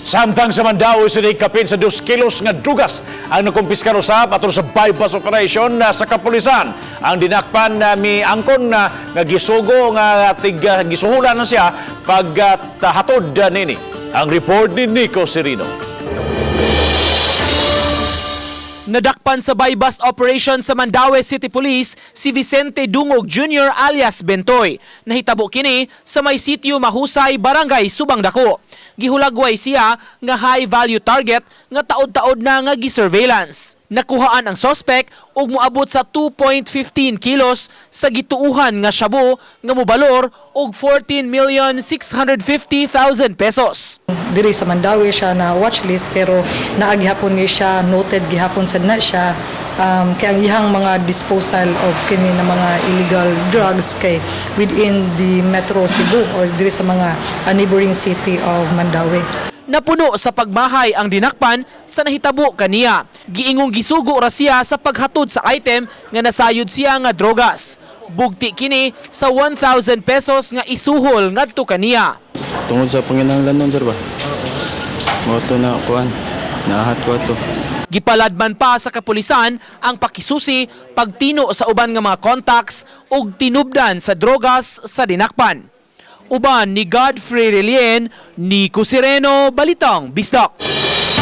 Samtang sa Mandaue City, kapin sa 2 kilos nga drugas ang nakumpiskar usab atol sa buy-bust operation na sa kapulisan. Ang dinakpan na miangkon na nga gisugo nga tig gisuhulan na siya paghatod nini. Ang report ni Nico Serino. Nadakpan sa buy-bust operation sa Mandaue City Police si Vicente Dungog Jr. alias Bentoy. Nahitabo kini sa may sitio Mahusay, Barangay Subang Dako. Gihulagway siya nga high value target nga taod-taod na nga gi-surveillance. Nakuhaan ang suspect ug moabot sa 2.15 kilos sa gituuhan nga shabu nga mobalor og 14,650,000 pesos. Diri sa Mandaue siya na watchlist, pero naa gihapon ni siya, noted gihapon sad na siya kay ang iyang mga disposal of kini na mga illegal drugs kay within the Metro Cebu or diri sa mga neighboring city of Mandaue. Napuno sa pagmahay ang dinakpan sa nahitabo kaniya. Giingong gisugo ra siya sa paghatod sa item nga nasayod siya nga drogas. Bugti kini sa 1,000 pesos nga isuhol ngadto kaniya. Tungod sa panginahanglan nun, sir ba? Mao to na kuan. Naahat ko ato. Gipaladman pa sa kapulisan ang pakisusi, pagtino sa uban nga mga contacts ug tinubdan sa drogas sa dinakpan. Uban ni Godfrey Relien, Nico Sireno, Balitang Bisdak.